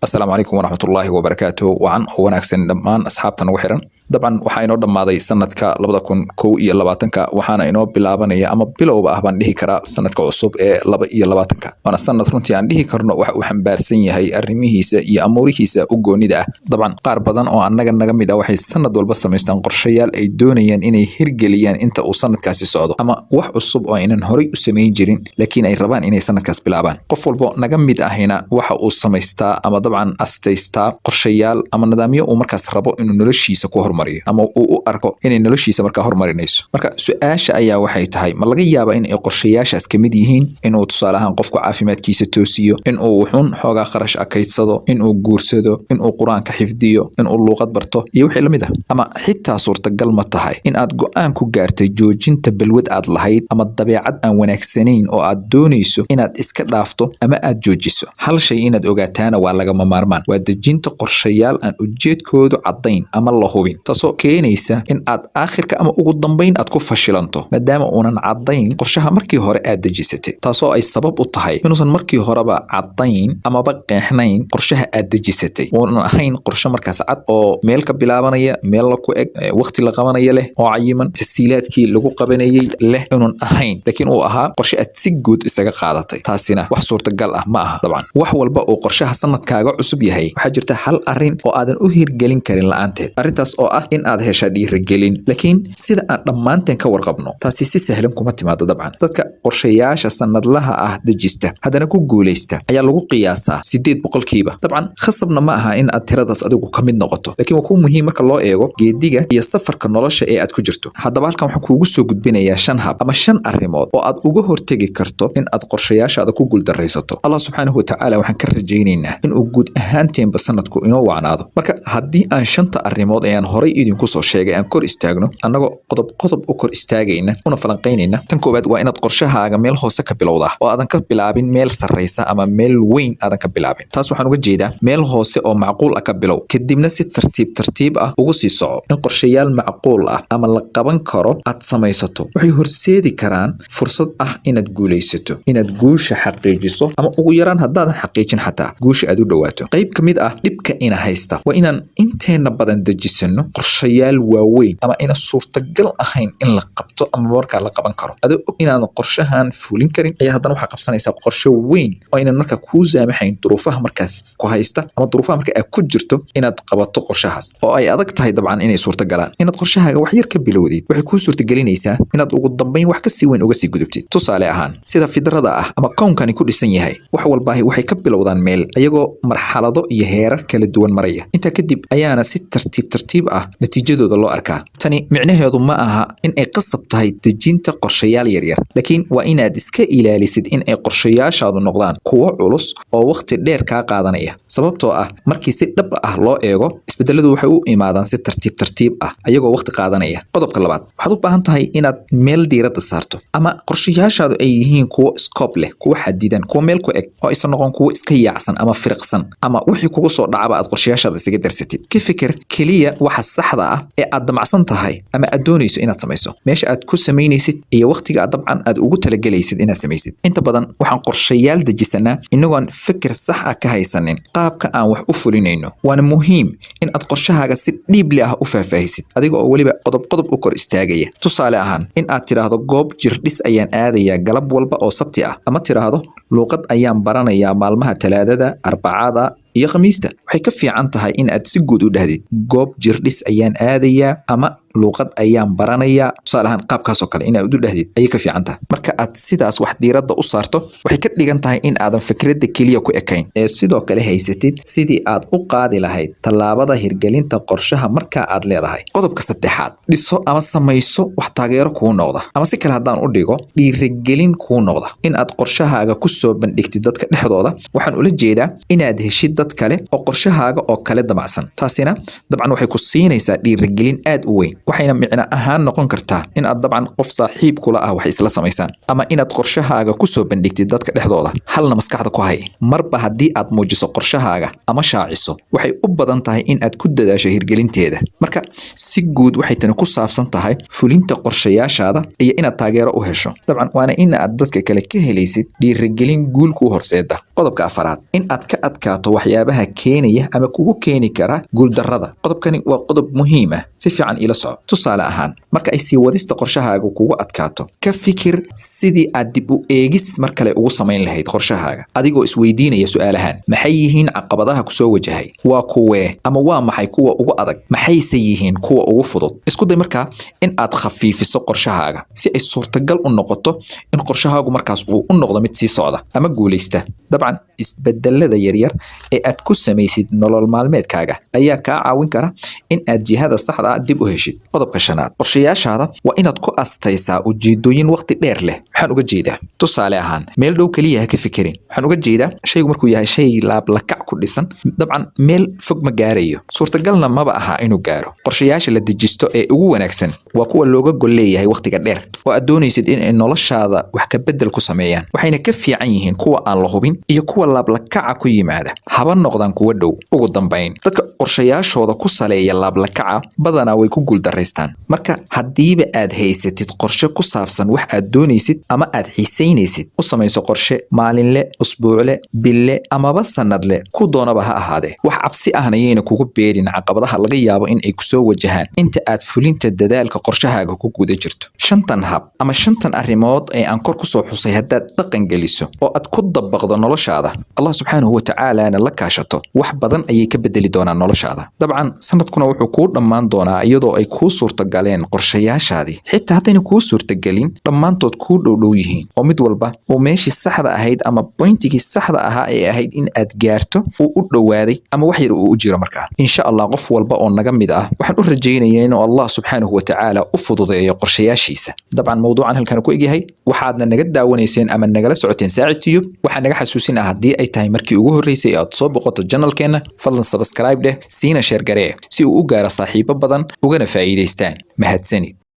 Asalaamu calaykum waraxmatullaahi wabarakaatu. Wacan oo wanaagsan dhammaan asxaabta nagu xiran. Dabcan waxaa inoo dhammaaday sanadka 2021-ka, waxaana inoo bilaabanaya ama bilowba ah baan dhihi karaa sanadka cusub ee 22-ka. Waana sanad runtii aan dhihi karno waxa uu xambaarsan yahay arrimihiisa iyo amuurihiisa u goonida ah. Dabcan qaar badan oo annaga naga mid ah waxay sanad walba samaystaan qorshayaal ay doonayaan inay hirgeliyaan inta uu sanadkaasi socdo, ama wax cusub oo aynan horay u samayn jirin laakiin ay rabaan inay sanadkaas bilaabaan. Qof walbo naga mid ahina waxa uu samaystaa ama dabcan astaystaa qorshayaal ama nidaamyo uu markaas rabo inuu noloshiisa ku hormariyo ama uu u arko inay noloshiisa markaa horumarinayso. Marka su-aasha ayaa waxay tahay: ma laga yaabaa in ay qorshayaashaas kamid yihiin inuu tusaale ahaan qofku caafimaadkiisa toosiyo, inuu wuxuun xoogaa kharash ah kaydsado, inuu guursado, inuu Qur-aanka xifdiyo, inuu luuqad barto iyo wixii lamid ah? Ama xitaa suurtagal ma tahay in aad go-aan ku gaartay joojinta balwad aad lahayd ama dabeecad aan wanaagsanayn oo aad doonayso inaad iska dhaafto ama aad joojiso? Hal shay inaad ogaataana waa lagama maarmaan: waa dejinta qorshayaal aan ujeedkoodu caddayn ama la hubin, taasoo keenaysa in aad aakhirka ama ugu dambayn aad ku fashilanto, maadaama uunan caddayn qorshaha markii hore aad dejisatay, taasoo ay sabab u tahay inuusan markii horeba caddayn amaba qeexnayn qorshaha aad dejisatay, uunan ahayn qorshe markaas cad oo meel ka bilaabanaya, meel la ku eg, waqti la qabanaya leh oo cayiman, tasiilaadkii lagu qabanayay leh inuun ahayn, laakiin uu ahaa qorshe aad si guud isaga qaadatay. Taasina wax suurtagal ah ma aha. Dabcan wax walba uu qorshaha sanadkaaga cusub yahay, waxaa jirta hal arrin oo aadan u hirgelin karin la-aanteed, arrintaas oo ah in aad heshaa dhiirigelin. Laakiin sida aan dhammaanteen ka warqabno, taasi si sahlan kuma timaado. Dabcan dadka qorshayaasha sanadlaha ah dejista haddana ku guulaysta ayaa lagu qiyaasaa 8%. Dabcan khasabna ma aha in aad tiradaas adigu ka mid noqoto, laakiin waa ku muhiim marka loo eego geediga iyo safarka nolosha ee aad ku jirto. Haddaba halkan waxaan kuugu soo gudbinayaa shan hab ama shan arrimood oo aad uga hortegi karto in aad qorshayaashaada ku guuldaraysato. Allah subxaanahu watacaala waxaan ka rajaynaynaa inuu guud ahaanteenba sanadku inoo wacnaado. Marka haddii aan shanta arrimood ee aan horay idinku soo sheegay aan kor istaagno, annagoo qodob qodob u kor istaagayna una falanqaynayna, tan koowaad waa inaad qorshahaaga meel hoose ka bilowdaa oo aadan ka bilaabin meel sarraysa ama meel weyn aadan ka bilaabin. Taas waxaan uga jeedaa meel hoose oo macquul ah ka bilow, kadibna si tartiib tartiib ah ugu sii soco. In qorshayaal macquul ah ama la qaban karo aad samaysato waxay horseedi karaan fursad ah inaad guulaysato, inaad guusha xaqiijiso, ama ugu yaraan haddaadan xaqiijin xataa guusha aad u dhowaato. Qayb ka mid ah dhibka ina haysta waa inaan inteena badan dejisano qorshayaal waaweyn ama ina suurtagal ahayn in la qabto ama markaa la qaban karo. Adoo og inaadan qorshahan fulin karin ayaa haddana waxaa qabsanaysaa qorshe weyn oo aynan markaa kuu saamaxayn duruufaha markaas ku haysta ama duruufaha marka aad ku jirto inaad qabato qorshahaas, oo ay adag tahay dabcan inay suurtagalaan. Inaad qorshahaaga wax yar ka bilowdid waxay kuu suurtagelinaysaa inaad ugu dambayn wax kasii weyn uga sii gudubtid. Tusaale ahaan, sida fidrada ah ama kownkani ku dhisan yahay, wax walbaahi waxay ka bilowdaan meel ayagoo marxalado iyo heerar kala duwan maraya. Intaa kadib ayaana si tartiib tartiib ah natiijadooda loo arkaa. Tani micnaheedu ma aha in ay qasab tahay dejinta qorshayaal yaryar, laakiin waa inaad iska ilaalisid in ay qorshayaashaadu noqdaan kuwo culus oo waqti dheer kaa qaadanaya, sababtoo ah markii si dhab ah loo eego, isbedeladu waxay u imaadaan si tartiib tartiib ah ayagoo waqti qaadanaya. Qodobka labaad: waxaad u baahan tahay inaad meel diiradda saarto ama qorshayaashaadu ay yihiin kuwo scope leh, kuwo xadidan, kuwo meel ku eg, oo aysan noqon kuwo iska yaacsan ama firiqsan ama wixii kugu soo dhacaba aad qorshayaashaada isaga darsatid. Ka fikir keliya waxa saxda ah ee aad damacsan tahay ama aad doonayso inaad samayso, meesha aad ku samaynaysid iyo waqtiga aad dabcan aad ugu talagelaysid inaad samaysid. Inta badan waxaan qorshayaal dejisanaa inagoon fikir sax ah ka haysanin qaabka aan wax u fulinayno. Waana muhiim in aad qorshahaaga si dhiibli ah u faahfaahisid, adiga oo weliba qodob qodob u kor istaagaya. Tusaale ahaan, in aad tidhaahdo "Goob jirdhis ayaan aadayaa galab walba oo Sabti ah" ama tidhaahdo "Luuqad ayaan baranayaa maalmaha Talaadada, Arbacada iyo Khamiista" waxay ka fiican tahay in aad si guud u dhahdid "Goob jirdhis ayaan aadayaa" ama "Luuqad ayaan baranayaa". Tusaale ahaan, qaabkaasoo kale inaad u dhahdid ayay ka fiican tahay. Marka aad sidaas wax diiradda u saarto, waxay ka dhigan tahay in aadan fikradda keliya ku ekayn ee sidoo kale haysatid sidii aad u qaadi lahayd tallaabada hirgelinta qorshaha markaa aad leedahay. Qodobka saddexaad: dhiso ama samayso wax taageero kuu noqda, ama si kale haddaan u dhigo, dhiirigelin kuu noqda. In aad qorshahaaga ku soo bandhigtid dadka dhexdooda, waxaan ula jeedaa inaad heshid dad kale oo qorshahaaga oo kale damacsan. Taasina dabcan waxay ku siinaysaa dhiirigelin aad u weyn. Waxayna micno ahaan noqon kartaa in aad dabcan qof saaxiib kula ah wax isla samaysaan, ama inaad qorshahaaga kusoo bandhigtid dadka dhexdooda. Halna maskaxda ku hay: marba haddii aad muujiso qorshahaaga ama shaaciso, waxay u badan tahay in aad ku dadaasho hirgelinteeda. Marka si guud waxay tani ku saabsan tahay fulinta qorshayaashaada iyo inaad taageero u hesho. Dabcan waana in aad dadka kale ka helaysid dhiirigelin guul kuu horseeda. Qodobka afaraad, in aad ka adkaato waxyaabaha keenaya ama kugu keeni kara guuldarrada. Qodobkani waa qodob muhiim ah, si fiican iila soco. Tusaale ahaan, marka ay sii wadista qorshahaaga kugu adkaato, ka fikir sidii aad dib u eegis mar kale ugu samayn lahayd qorshahaaga, adigoo isweydiinaya su'aalahan: Maxay yihiin caqabadaha kusoo wajahay? Waa kuwee ama waa maxay kuwa ugu adag? Maxayse yihiin kuwa ugu fudud? Isku day markaa in aad khafiifiso qorshahaaga si ay suurtagal u noqoto in qorshahaagu markaas uu u noqdo mid sii socda ama guulaysta. Dabcan isbedelada yaryar ee aad ku samaysid nolol maalmeedkaaga ayaa kaa caawin kara in aad jihada saxda ah dib u heshid. Qodobka shanaad, qorshayaashaada waa inaad ku astaysaa ujeedooyin waqti dheer leh. Waxaan uga jeedaa, tusaale ahaan, meel dhow keliya ha ka fikirin. Waxaan uga jeedaa, shaygu markuu yahay shay laablakac ku dhisan, dabcan meel fog ma gaarayo, suurtagalna maba aha inuu gaaro. Qorshayaasha la dejisto ee ugu wanaagsan waa kuwa looga gol leeyahay waqtiga dheer oo aad doonaysid in ay noloshaada wax ka bedel ku sameeyaan, waxayna ka fiican yihiin kuwa aan la hubin iyo kuwa laablakaca ku yimaada, haba noqdaan kuwa dhow. Ugu dambayn, dadka qorshayaashooda ku saleeya laablakaca badanaa way ku guuldaraystaan. Marka haddiiba aad haysatid qorshe ku saabsan wax aad doonaysid ama aad xiisaynaysid, u samayso qorshe maalinle, usbuucle, bille amaba sanadle, ku doonaba ha ahaadee. Wax cabsi ahna yayna kugu beerin caqabadaha laga yaabo in ay kusoo wajahaan inta aad fulinta dadaalka qorshahaaga ku guda jirto. Shantan hab ama shantan arrimood ee aan kor kusoo xusay haddaad dhaqan geliso oo aad ku dabaqdo noloshaada, Allah subxaanahu watacaalana la kaashato, wax badan ayay ka bedeli doonaan noloshaada. Dabcan sanadkuna wuxuu kuu dhammaan doonaa iyadoo ay kuu suurtagaleen qorshayaashaadii, xitaa haddayna kuu suurtagelin, dhammaantood kuu dhowdhow yihiin, oo mid walba uu meeshii saxda ahayd ama pointigii saxda ahaa ee ahayd in aad gaarto uu u dhowaaday ama wax yar uu u jiro. Markaa insha Allah qof walba oo naga mid ah waxaan u rajaynayaa inuu Allah subxaanahu watacaala u fududeeyo qorshayaashiisa. Dabcan mowduucan halkan ku egyahay. Waxaadna naga daawanayseen ama nagala socoteen Saacid Tube. Waxaa naga xasuusin ah, haddii ay tahay markii ugu horreysay ee aad soo boqoto channelkeenna, fadlan subscribe dheh, siina share garee si uu u gaaro saaxiibo badan ugana faa'iidaystaan. Mahadsanid.